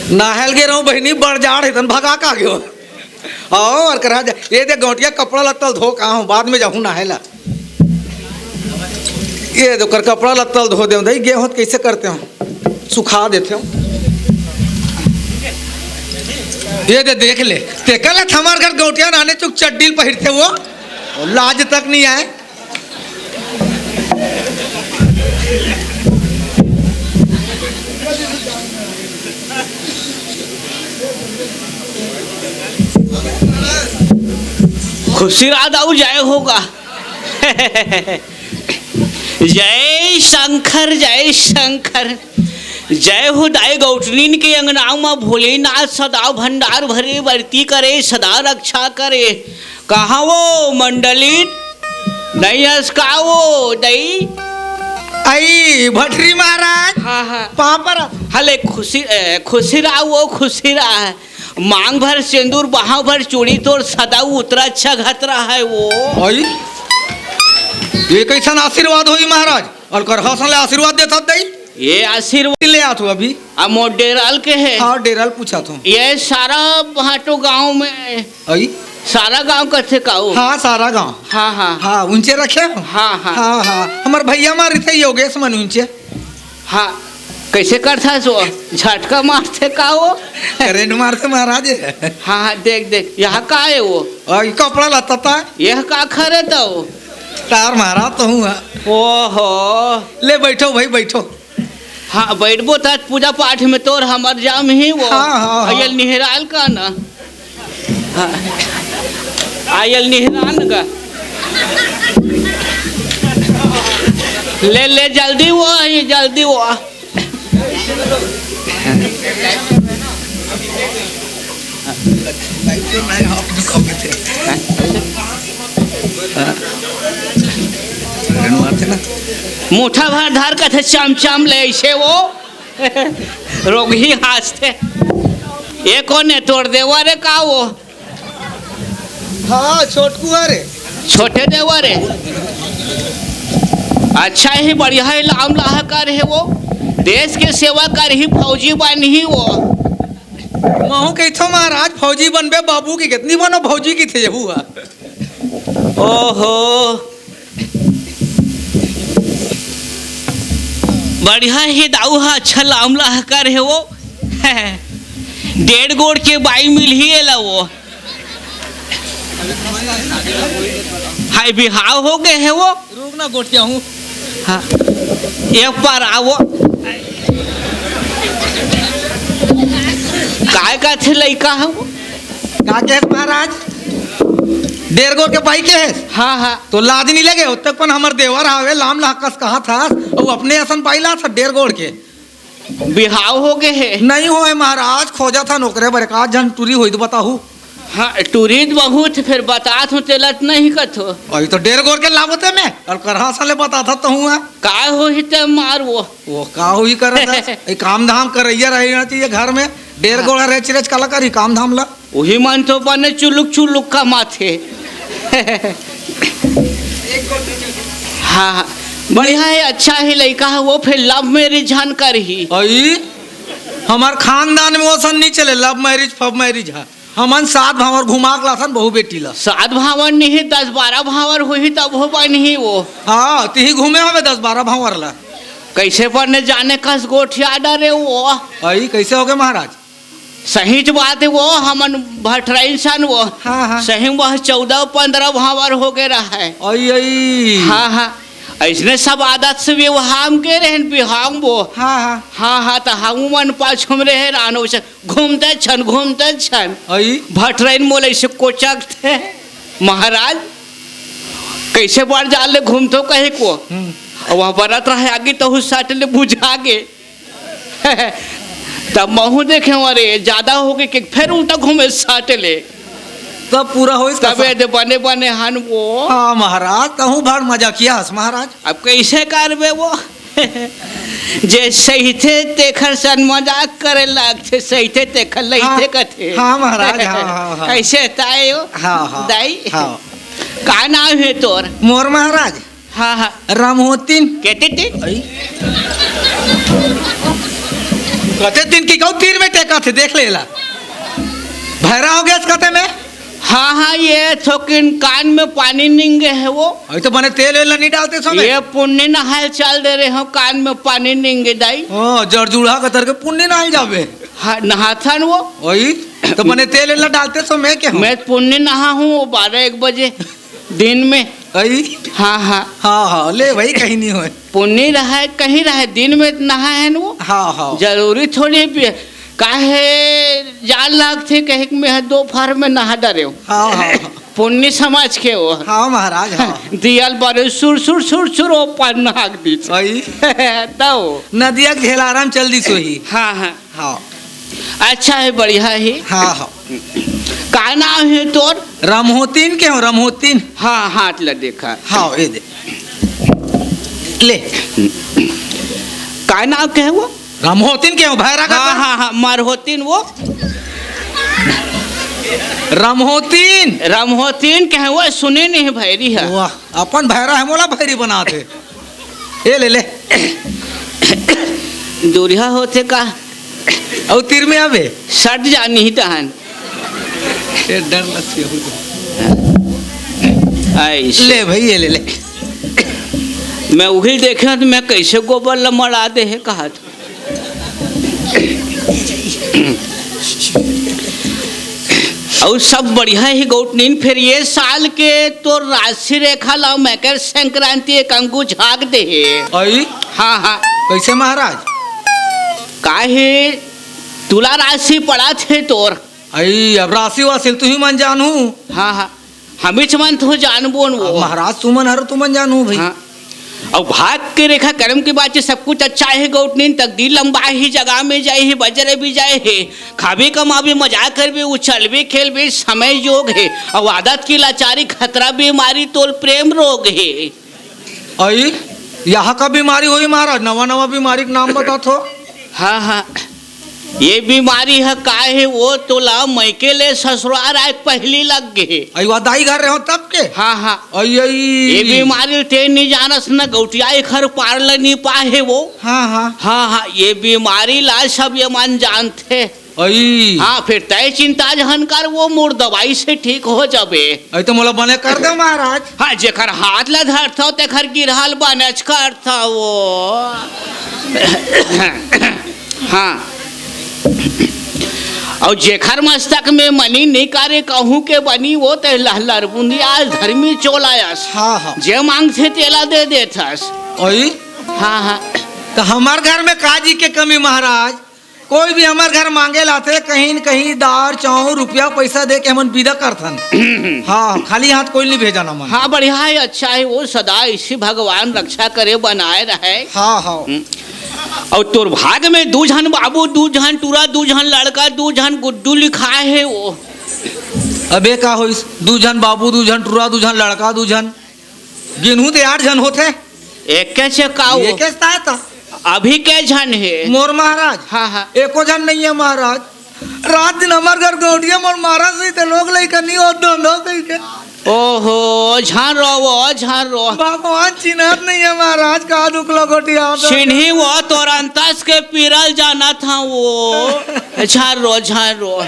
नहाय ल गे रहूँ बहिनी, बड़ जाड़ हे, तन भगा का गेव। हाँ, अउ करा जा, ए दे गौटिया कपड़ा लत्ता ल धो के आहूँ, बाद में जाहूँ नहाय ला। ए दे ओकर कपड़ा लत्ता ल धो देव, दई गे हों त कइसे करतेंव, सुखा देतेंव। ए दे देख ले, तेकर ले त हमर घर गौटिया नाने चुक चड्डी ल पहिरथे वो, लाज तक नी आय। खुशी रहा दाऊ, जय हो गा। जय शंकर, जय शंकर। जय हो दाई, गौटनीन के अंगना म भोलेनाथ सदा भंडार भरे, बरती करे, सदा रक्षा करे। कहाँ वो मंडली? नइ अस का वो दई? अई भटरी महाराज। हाँ, हाँ। पाँव परत। हले खुशी, ए, खुशी रहा वो, खुशी रहा। मांग भर सेंदूर, बाहों भर चूड़ी, तोर सदा उतरा अच्छा घतरा हे वो। अई, ए कइसन आशीर्वाद होही महाराज? अउ कर हसन ले आशीर्वाद देथस दई? ए आशीर्वाद ले आथों अभी। अब मोर डेराल के हे। हाँ, डेराल पूछाथों। ए सारा भाटो गांव में। अई? सारा गांव कथे का वो? हाँ, सारा गांव। हाँ, हाँ। हाँ, उंचे रखे हँव। हाँ, हाँ। हाँ, हाँ। हमर भइया मन रहिथे योगेश मन उंचे। हाँ, कइसे करथस वो? झटका मारथे का वो? करंट मारथे महाराज। हाँ, हाँ, देख, देख, ए ह का हे वो? अई, कपड़ा लत्ता त। ए ह का खरे त वो? तार महाराज तो हूँ। ओहो। ले बइठो भई, बइठो। हाँ, बइठबो त पूजा पाठ में तोर हमर जामही वो। हाँ, हाँ, हाँ। अइल निहराल का ना। हाँ। आयल निहरान गा। ले, ले, जल्दी वो, ये जल्दी वो। मुठा भर धर कथे चमचम ले अइसे वो। रोगही हाँसथे। ये कोन हे, तोर देवर हे का वो? हाँ, छोटकू हे रे। छोटे देवर हे। अच्छा ही, बढ़िया ही, लाम लाह कर हे वो। देश के सेवा कर ही, फौजी बन ही वो। महू कहिथो महाराज, फौजी बनबे बाबू की, कितनी बनो फौजी की थे यहू हा। ओहो, बढ़िया ही दाऊ हा, अच्छा लाम लाह कर हे वो। डेढ़ गोड़ के बाई मिलही एला वो। हाय, बिहाव हो गए हे वो। रुक ना, गोठिया हूँ। हाँ, एक बार आओ। काय का थे लइका हे वो? का कहे महाराज? डेढ़ गोड़ के बाई के हे? हाँ, हाँ। तो लाज नहीं लगे? ओतक पन हमर देवर हावे, लाम लाह कस कहा था, वो अपने असन बाई ला था डेढ़ गोड़ के। बिहाव हो गए हे? नहीं होय महाराज, खोजत हन ओकरे बर, का जन टूरी होई त बताहू। हाँ, टूरी त बहुत, फिर बतात हूँ, तेला त नहीं कथो। अभी तो डेढ़ गोड़ के लावत हे मैं, अउ करहा साले बतात हूँ, हाँ। काय होही ते मार वो। वो का होही करत हे? ए, काम धाम करइया रहना चाहिए घर में, डेढ़ हाँ। गोड़ रेच रेच काला करी काम धाम ला। उही मन तो बने चुलुक चुलुक कमाथे। हाँ, हाँ। बढ़िया हे, अच्छा हे लइका हे वो, फिर love marriage झन करही। अई, हमर खानदान में ओसन नहीं चले, love marriage, फव marriage हे। हमन सात भांवर घुमा के लाथन बहू बेटी ला। सात भांवर नहीं, दस बारह भांवर होही तब हो बनही वो। हाँ, तिही घूमे हवे दस बारह भांवर ला। कैसे बने जाने कस गोठिया डरे वो। अई, कैसे हो गए महाराज? सहीच बात हे वो, हमन भटराइन सन वो। हाँ, हाँ। सही में चौदह पन्द्रह भांवर हो गए रहे। अई, अई। हाँ, हाँ। अइसने सब आदत से व्यवहार के रहन बिहाव वो। हाँ, हाँ। हाँ, हाँ, त हमू मन पाछू में रहे रहन, वइसे घूमते छन, घूमते छन। अई। भटराइन मोला अइसे कोचकथे, "महाराज, कैसे बार जाल ले घूमथो?" कहे को। हम्म। अउ वह बरत रहे आगे तहू सट ले बुझा गे। तब महू देखे, अरे, ज्यादा हो गए कि फिर उल्टा घूमे सट ले। तब पूरा होइस तबे कसा? दे बने बने हन वो। हाँ महाराज, तहूँ भर मजाकिया हस महाराज। अब कैसे करबे वो? जे सहिथे तेखर सन मजाक करे लागथे, सहिथे तेखर लइथे हाँ, कथे। हाँ महाराज, हाँ, हाँ, हाँ। ऐसे ताए हो? हाँ, हाँ, दाई? हाँ। का नाम हे तोर? मोर महाराज? हाँ, हाँ। रामहोतिन। कते टिन? अई। कते टिन की कहूँ, तीर में टेकाथे, देख ले ला। भैरा हो गया कते में? हाँ, हाँ, ये थोकिन कान में पानी निंगे हे वो। अई तो बने तेल वेल नहीं डालते समय। ये पुन्नी नहाय चल दे रहे हो, कान में पानी निंगे दाई। ओ, जड़जूड़ा कतर के पुन्नी नहाय जाबे। हाँ, नहाथन वो। अई, तो बने तेल वेल डालते समय के हो? मैं पुन्नी नहा हूँ, वो बारह एक बजे। दिन में। अई? हाँ, हाँ। हाँ, हाँ, ले भाई, कहीं नहीं होय। पुन्नी रहे, कहीं रहे, दिन में नहाय हे न वो। हाँ, हाँ। जरूरी थोड़ी भी, काहे जान लागथे, कहे कि मैं दोपहर में नहा डरे हूँ। हाँ, हाँ, हाँ। पुन्नी समझ के वो। हाँ महाराज, हाँ। दियल बरे सुर, सुर, सुर, सुर, वो पर नाक दी। अई? तब। नदिया के झेलाराम चल दी सोही। हाँ, हाँ। हाँ। अच्छा हे, बढ़िया हे। हाँ, हाँ। का नाम हे तोर? रामहोतिन के हो, रामहोतिन। हाँ, हाथ ला देखा। हाँ, ये दे। ले। का नाम के हे वो? रामहोतिन के हो, भैरा का हाँ, तो? हाँ, हाँ, मरहोतिन वो। रामहोतिन। रामहोतिन के हे वो, सुने नहीं भैरी हे। वाह, अपन भैरा हे, मोला भैरी बनाथे। ए ले ले। दूरिहा होथे का? अउ तीर में आबे। सट जानी ही तहन। ए डर लगथे हो। आइस। ले भाई, ये ले ले। मैं उही देखे तो मैं कैसे गोबर ल मड़ा दे हे कहा था। अउ सब बढ़िया ही गौटनीन, फिर ये साल के तो राशि रेखा ला मकर संक्रांति एक अंगू झाग दे हे। अई? हाँ, हाँ। कैसे महाराज? काहे तुला राशि पड़ा थे तोर। अई, अब राशि वासिल तुही मन जानहू। हाँ, हाँ। हमीच मन तो जानबो न वो। अब महाराज तुमन हरो तुमन जानहू भाई। हाँ। अउ भाग के रेखा करम के बाचे सब कुछ अच्छा हे गौटनीन, तकदीर लंबा ही जगह में जाए हे, बजर भी जाए हे, खाबे कमाबे मजा करबे, उछलबे खेलबे समय योग हे, अउ आदत की लाचारी खतरा बीमारी तोल प्रेम रोग हे। अई, यहाँ का बीमारी होई महाराज, नवा नवा बीमारी के नाम बता थो। हाँ, हाँ। ये बीमारी ह का हे वो, तोला मइके ले ससुरार आए के पहिली लग गे हे। अई, वा दाई घर रहे हो तब के? हाँ, हाँ। अई, अई। ये बीमारी ते नी जानस न, गौटिया एखर पार ल नी पाए हे वो। हाँ, हाँ। हाँ, हाँ, ये बीमारी ला सब ये मन जानथे। अई। हाँ, फिर तय चिंता झन कर, वो मोर दवाई से ठीक हो जाबे। अई तो मोला बने कर दे महाराज। हाँ, जेकर हाथ ला धरथव, तेखर गिरहा ल बनेच करथव वो। हाँ। अउ जेखर मस्तक में मनी नी करे, कहूँ के बनी वो, ते लहलर बुंदी आज धर्मी चोला अस। हाँ, हाँ। जे मांगथे तेला दे देथस। अई? हाँ, हाँ। तो हमर घर में का जी के कमी महाराज? कोई भी हमर घर मांगे लाथे, कहीं न कहीं दार, चाउर, रुपया, पैसा दे के हमन विदा करथन। हाँ, खाली हाथ कोई नहीं भेजन हमन। हाँ, बढ़िया है, अच्छा है, वो सदा इसी भगवान रक्षा करे, बनाए रहे। हाँ, हाँ। हम्म। अउ तोर भाग में दू झन बाबू, दू झन टूरा, दू झन लड़का, दू झन गुड्डू लिखाए हे वो। अबे का होइस? दू झन बाबू, दू झन टूरा, दू झन लड़का, दू झन। गिनहूं ते आठ झन होथे। एके से का वो? एके से ताय ता। अभी के झन हे? मोर महाराज। हाँ, हाँ। एको झन नहीं है महाराज। रात दिन हमर घर गौंटिया मोर मारा सही ते लोग लइका नहीं होत, दोनों कही के। ओहो, झन रो वो, झन रो। भगवान चिन्हत नहीं है महाराज, का दुख लो गोटिया होत। चिन्ही वो तोर अंतस के पीरल जानत हंव वो। झन रो, झन रो।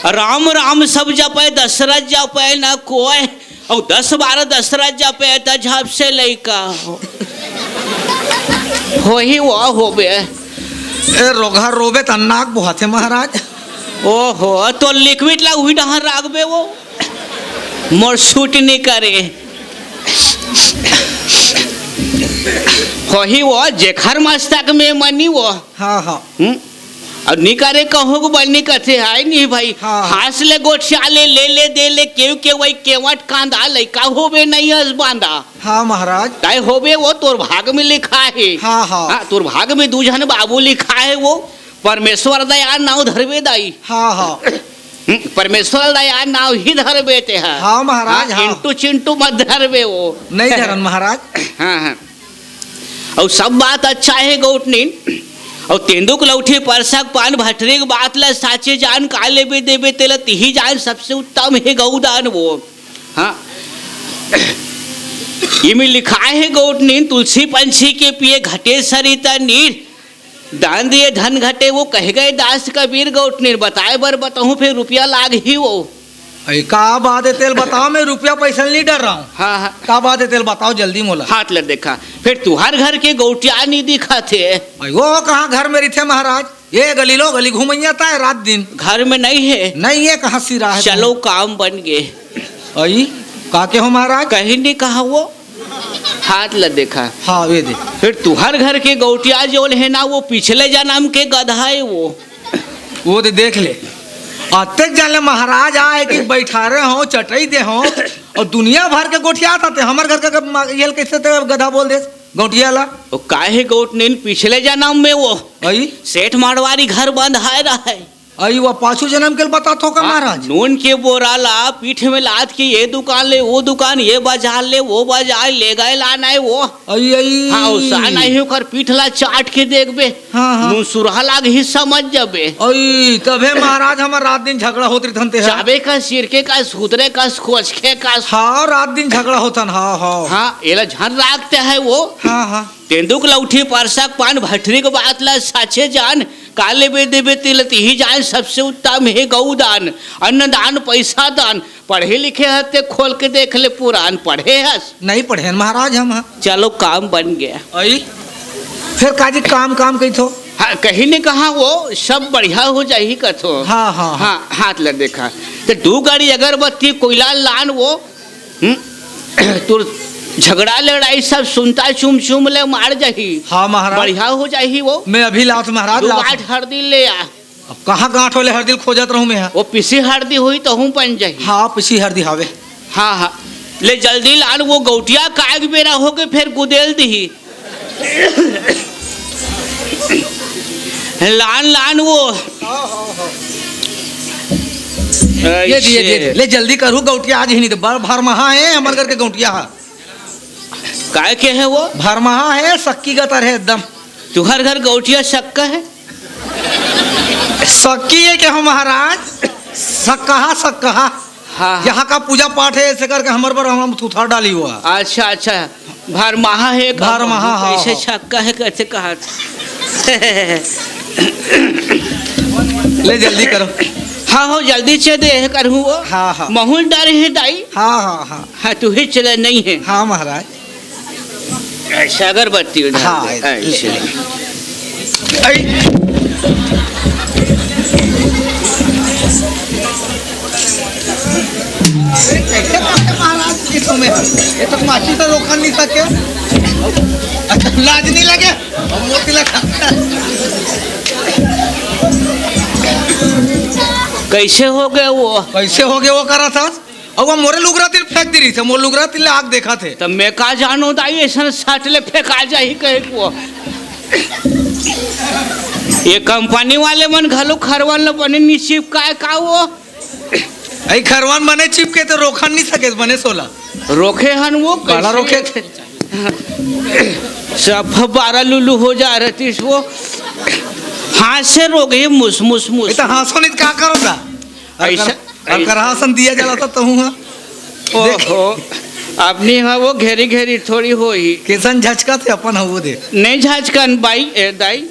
राम राम सब जपे, दशरथ जपे न कोय। अउ दस बारह दशरथ जपे त झप से लइका हो। होही वो होबे। ए रोगहा रोबे त नाक बोहाथे महाराज। ओहो, तो लिक्विड ला उही डहर राखबे वो। मोर सूट नी करे। होही वो, जेखर मस्तक में मनी वो। हाँ, हाँ। हम्म? अउ नी करे कहूँ के बनी कथे, आय नी भाई। हाँ। हास ले गोठिया ले, ले ले दे ले, केव के वही केवट कांदा, लइका होबे नहीं अस बांधा। हाँ महाराज। तय होबे वो तोर भाग में लिखा हे। हाँ, हाँ। हाँ, तोर भाग में दू झन बाबू लिखा हे वो। परमेश्वर दया नाव धरबे दाई। हाँ, हाँ। हम्म, परमेश्वर दया नाव ही धरबे ते ह। हाँ महाराज, हाँ, हाँ। इंटू चिंटू मत धरबे वो। नहीं धरन महाराज। हाँ, हाँ। अउ सब बात अच्छा हे गौटनीन। अउ तेंदुक लौठी परसक पान भटरी के बात ल साचे जान, का लेबे देबे तेला तिही जान, सबसे उत्तम हे गौदान वो। हाँ। इमे लिखाय हे गौटनीन, तुलसी पंछी के पिए घटे सरिता नीर, दान दिए धन घटे वो, कहे गए दास कबीर गौटनीन, बताए बर बतहूँ फेर रुपया लाग ही वो। अई का बात हे तेल बताओ, मैं रुपया पैसा नहीं डर रहा हूँ। हाँ, हाँ। का बात हे तेल बताओ जल्दी मोला। हाथ ल देखा, फेर तुहार घर के गौटिया नहीं दिखा थे। अई वो कहाँ घर में रहिथे महाराज, ये गली लो गली घूमैया ता है रात दिन। घर में नहीं है। नहीं है, कहाँ सिरा है चलो तुम? काम बन गए। अई का के हो महाराज? कहीं नहीं कहा वो। हाथ ल देखा। हाँ, ये दे। फेर तुहार घर के गौटिया जोन हे ना, वो पिछले जनम के गधा हे वो। वो दे देख ले। अतेक जान ले महाराज आए कि बैठारे हो, चटई दे हो, अउ दुनिया भर के गोठियात हे ते, हमर घर के ग-, मा-, ये ल कइसे ते गधा बोल देस, गौटिया ला? वो काहे गौटनीन पिछले जनम में वो अई? सेठ मारवारी घर बंधाए रहे। अई, वो पाछू जनम के ल बतात हो का हाँ, महाराज? नून के बोरा ला पीठ में लाद के ये दुकान ले, वो दुकान, ये बाजार ले, वो बाजार ले गए लाना है वो। अई, अई। हाँ, वो सा नहीं ओकर पीठ ला चाट के देखबे। हाँ, हाँ। नून सुरहा लाग ही समझ जाबे। अई, तभे महाराज हमर रात दिन झगड़ा होत रहिथन ते ह। चाबे का सिरके का सुधरे का खोचके का। हाँ, रात दिन झगड़ा होथन, हाँ, हाँ। हाँ, एला झन राखते है वो। हाँ, हाँ। तेंदुक लौठी परसक पान भटरी के बात ला साचे जान, का लेबे देबे तिल तिही जान, सबसे उत्तम हे गऊ दान, अन्न दान, पैसा दान। पढ़े लिखे हस ते खोल के देख ले पुरान, पढ़े हस? नहीं पढ़े हन महाराज हम, हाँ। चलो काम बन गया। अई? फेर काजी काम काम कही थो? हाँ, कहीं ने कहा वो सब बढ़िया हो जाही कथो। हाँ, हाँ, हाँ। हाँ, हाथ ल देखा। ते दू गाड़ी अगरबत्ती कोइला लान वो हम्म? तोर झगड़ा लड़ाई सब सुनता चुम चुम ले मार जाही। हाँ महाराज। बढ़िया हो जाही वो। मैं अभी लात महाराज दू लात। बाट हरदी ले आ। अब कहाँ गांठ वाले हरदी ल खोजत रहूं मैं, हाँ? वो पिसी हरदी होही तहूं बन जाही। हाँ, पिसी हरदी हावे। हाँ, हाँ। ले जल्दी लान, वो गौटिया काय के बेरा होगे फेर गुदेल दिही। लान, लान वो। ये दिए, ये दिए। ले जल्दी करहू, गौटिया आज ही नहीं तो बर-, भरमहा है, हमर घर के गौटिया है। काय के है वो? भरमहा है, सक्की गतर है एकदम। तुहर घर गौटिया सक्का है? सक्की हे के हो महाराज? सक्कहा, सक्कहा। हाँ, हाँ। यहाँ का पूजा पाठ हे, ऐसे करके हमर बर हम थुथार डाली हुआ। अच्छा, अच्छा। भरमाहा हे का? भरमाहा, हाँ, कैसे हाँ। सक्का हे, कैसे कहा? ले जल्दी करो। हाँ हो, जल्दी से दे हे करहूँ वो। हाँ, हाँ। महूँ ल डर हे दाई। हाँ, हाँ, हाँ। हाँ, तू ही चले नहीं हे। हाँ महाराज। ऐसे अगरबत्ती उधर हाँ, दे। ले, ऐसे। ले। ऐ। अरे, कैसे बात है महाराज की समय? ये तो माची तो रोकन नहीं सके। अच्छा, लाज नहीं लगे? हम मोती लगा। कैसे हो गए वो? कैसे हो गए वो करा था? अउ वो मोरे लुगरा तिल फेंक दे रही थे, मोर लुगरा तिल आग देखा थे। त मैं का जानो दाई, ऐसन सट ले फेंका जाही कहे को। ये कंपनी वाले मन घलो खरवन ल बने नी चिपकाए का वो? अई खरवन बने चिपके तो रोखन नहीं सके, बने सोला। रोखे हन वो, बड़ा कैसे रोखे। सब बारह लुलु हो जा रहतीस वो। हाथ से रोगे मुस, मुस, मुस। ये तो हाँसो नहीं तो का करो था? ऐसा अगर, अगर हाँसन दिया जला था तो हुआ। देख। ओहो, अपनी हाँ वो घेरी घेरी थोड़ी होही। कैसन झचका थे अपन हाँ वो दे। नहीं झचकन बाई, ए दाई।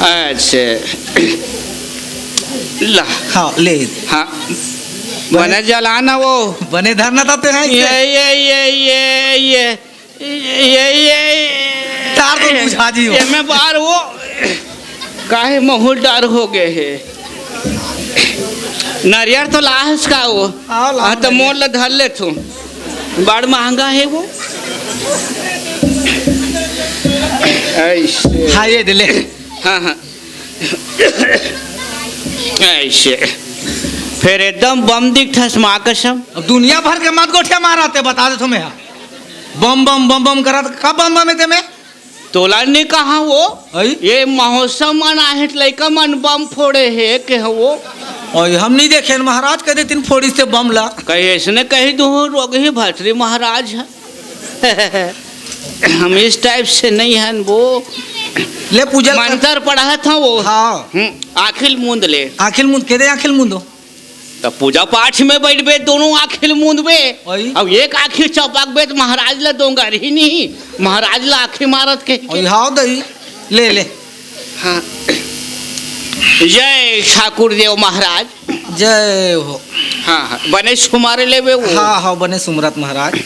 अच्छा। ला। हाँ, ले। हाँ। बने जलाना वो। बने धरना था ते हाँ ये, इसे। ये, ये, ये, ये, ये। ये, ये, तार तो बुझा दियो। ये मैं बार वो काहे महूँ डर हो गए हे। नारियर तो लाहस का वो। हाँ, लाहस हाँ, तो नारियर। मोर ला धर ले तू। बड़ महंगा हे वो। ऐसे। हाँ, ये दे ले। हाँ, हाँ। ऐसे। फिर एकदम बम दिखथस, माँ कसम। अब दुनिया भर के मत गोठिया मारा ते, बता दे तुम्हें। बम, बम, बम, बम करा, का बम, बम हे ते में? तोला ने कहा वो? अई? ये महोत्सव मन आहे, लइका मन बम फोड़े हे, के हो वो? अई, हम नहीं देखे महाराज, कदे तीन फोड़ी से बम ला। कहीं ऐसने कही दू, रोग ही भटरी महाराज है। हम इस टाइप से नहीं हन वो। ले पूजा कर। मंत्र पढ़ा था वो। हाँ। हम्म, आँखिल मूंद ले। आँखिल मूंद, के दे आँखिल मूंदो? त पूजा पाठ में बैठबे, दोनों आँखिल मूंदबे। अई। अब एक आँखिल चपकबे त महाराज ला दोंगर ही नहीं, महाराज ला आँखी मारत कह के। अई, हाँ दई, ले, ले। हाँ। जय ठाकुर देव महाराज। जय हो। हाँ, हाँ, बने सुमारे लेबे वो। हाँ, हाँ, बने सुमरत महाराज।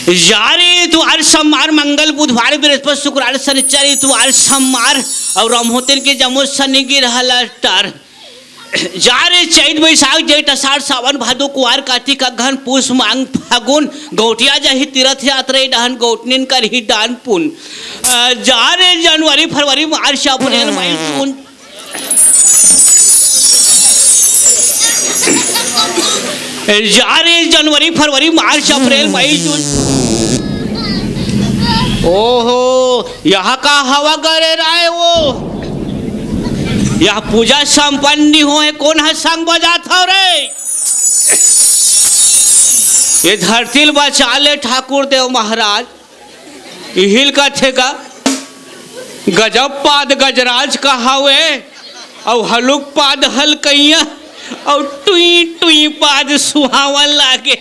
जा रे इतवार, सोमवार, मंगल, बुधवार, बृहस्पति, शुक्रवार, शनिचर, इतवार, सोमवार, अउ रमहोतिन के जम्मो शनि गिरह लटर। जा रे चैत, बैसाख, जेठ, अषाढ़, सावन, भादो, कुआर, कार्तिक, अगहन, पूस, माघ, फागुन, गौटिया जाही तीरथ यात्रा, ए डहन गौटनिन करही दान पुन। अ, जा रे जनवरी, फरवरी, मार्च, अप्रैल, मई, जून। जा रे जनवरी, फरवरी, मार्च, अप्रैल, मई, जून। ओहो, यहाँ का हवा करे राय वो? यह पूजा संपन्न नहीं होए, कौन ह संग बजात हव रे? ये धरती ल बचा ले ठाकुर देव महाराज। इहिल कथे का गजब पाद गजराज कहावे, अउ हलुक पाद हलकैया, अउ टुई टुई पाद सुहावन लागे।